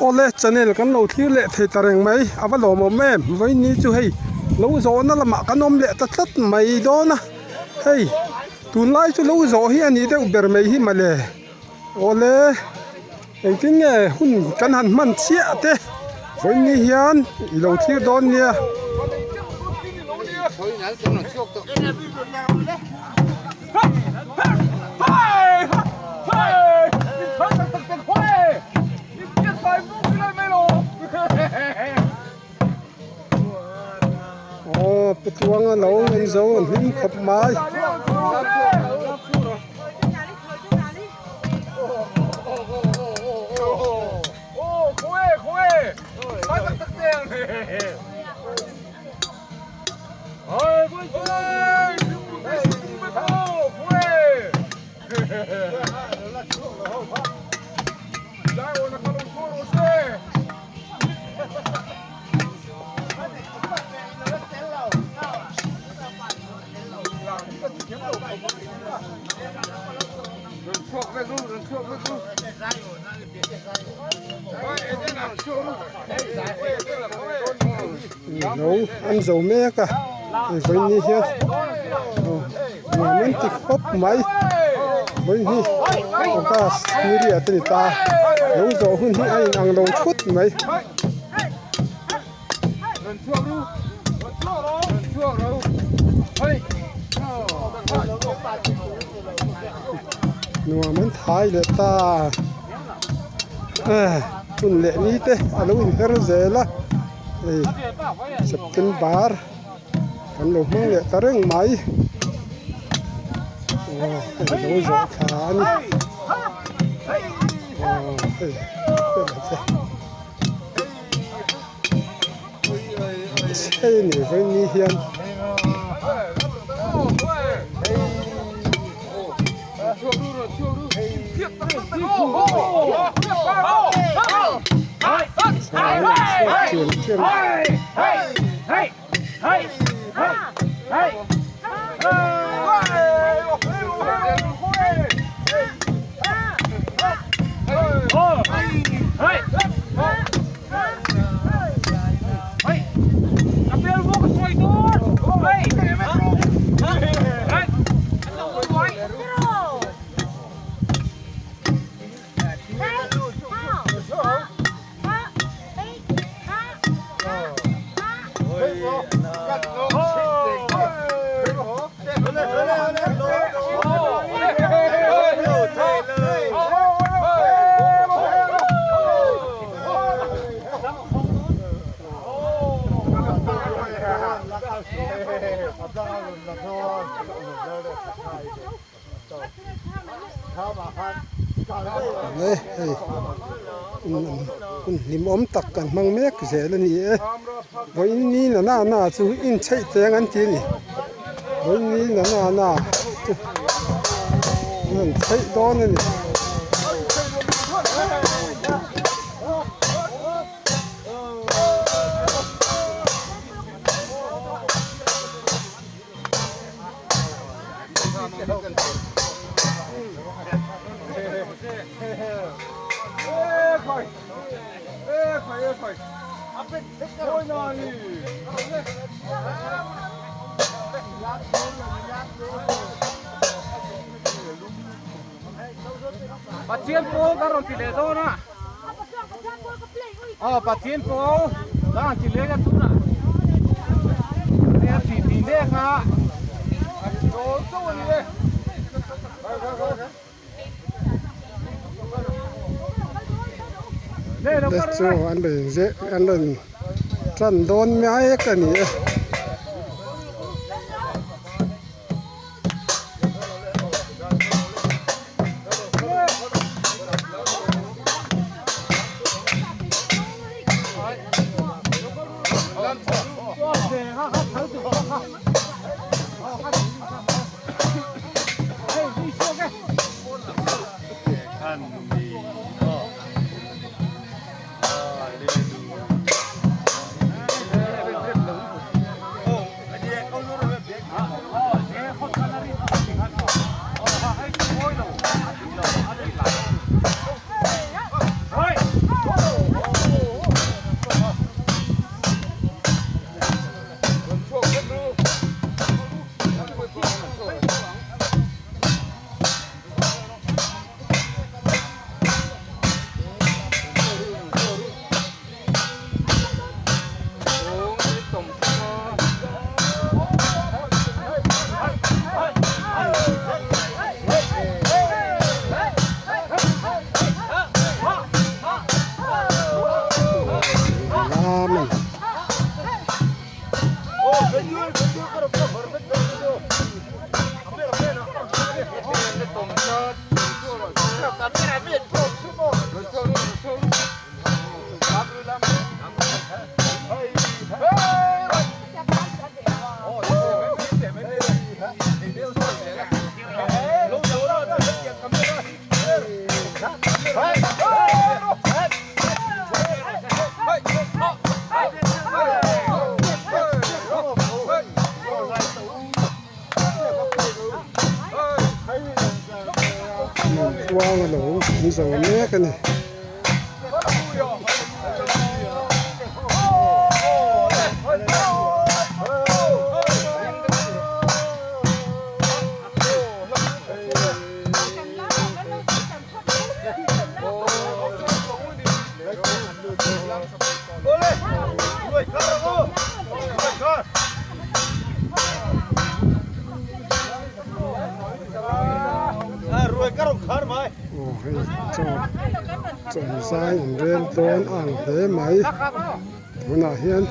Awle channel kan lo thlir leh thei ta reng mai a va lawmawm em vawiin chu hei lo zawhna lamah kan awm leh ta tlat mai dawn a hei tunlai chu lo zawh hi a nih deuh ber mai hi mawle awle engtin nge hun kan han hman chiah te vawiin ni hian i lo thlir dawn nia. Aw pu Tluanga lo an zo an hlim khawp mai. Lo an zo mek a hei vawiin ni hian aw nuam an ti khawp mai vawiin hi august ni riat a ni ta lo zawh hun hi a inang lo thut mai. Nuam an thai leh ta hun leh ni te a lo inher zel a hei September kan lo hmang leh ta reng mai aw hei lo zawh thla a ni aw hei Hei ni vawiin hian Hle hei hun hlimawm tak kan hmang mek zel a ni e vawiin ni na na na chu inchheih teng an ti a ni vawiin ni na na na chu an han chheih dawn a ni. Pathian pawl kan rawn ti leh dawn a aw Pathian pawl kan rawn ti leh a tunah hei a ti ti mek a Te chu an rawn zeh an rawn tan dawn mek a ni e. Kuang a lo awm zo mek a ni. Aw hei chaw chaw zai an rel dawn a ang hle mai tunah hian.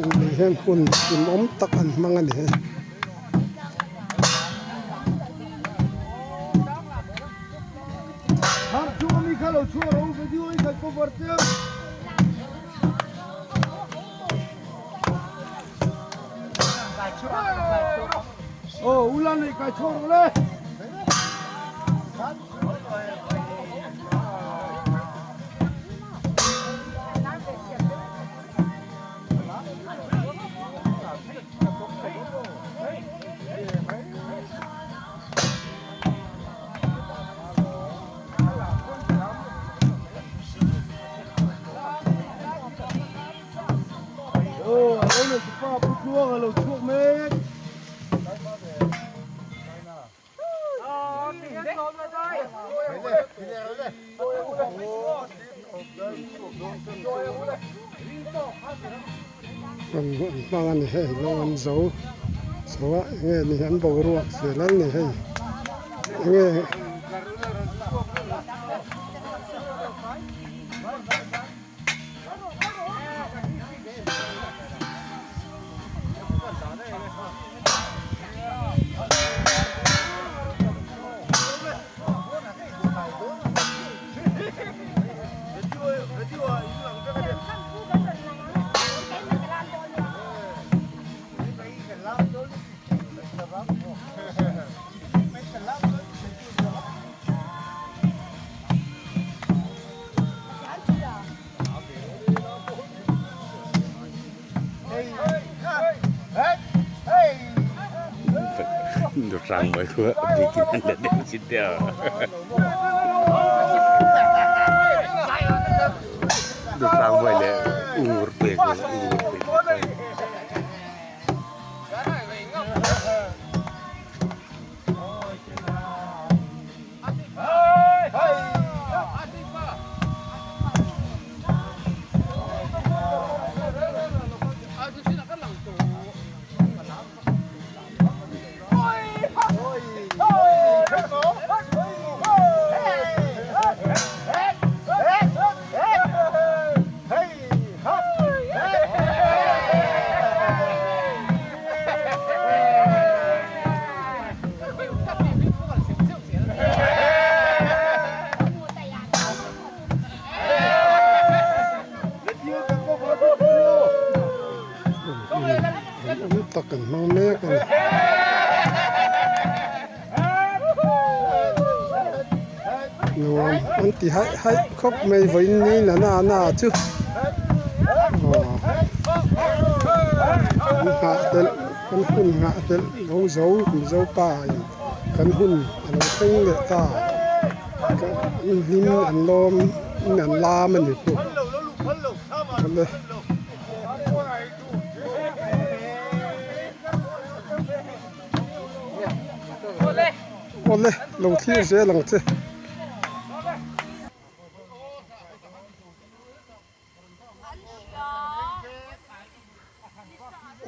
Inneih hian hun hlimawm tak an hmang a ni he. An hmang a ni hei lo an zo zo a enge ni an boruak zel an ni hei enge. Awm tak an hmang mek a ni. Nuam an ti haih haih khawp mai vawiin ni na na na chu aw an nghah telh kan hun nghah telh lo zo mizo pa in kan hun a lo thleng leh ta an hlim an lawm in an lam a ni chu awle. Awle lo thlir zel ang che.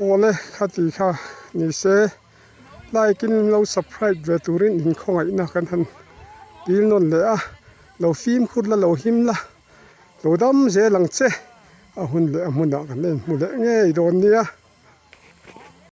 Awle khati kha ni se like in lo subscribe ve turin inkhawngaihna kan han dil nawn leh a lo fimkhur la lo him la. Lo dam zel ang che a hun leh a hmunah kan en hmu leh ngei dawn nia.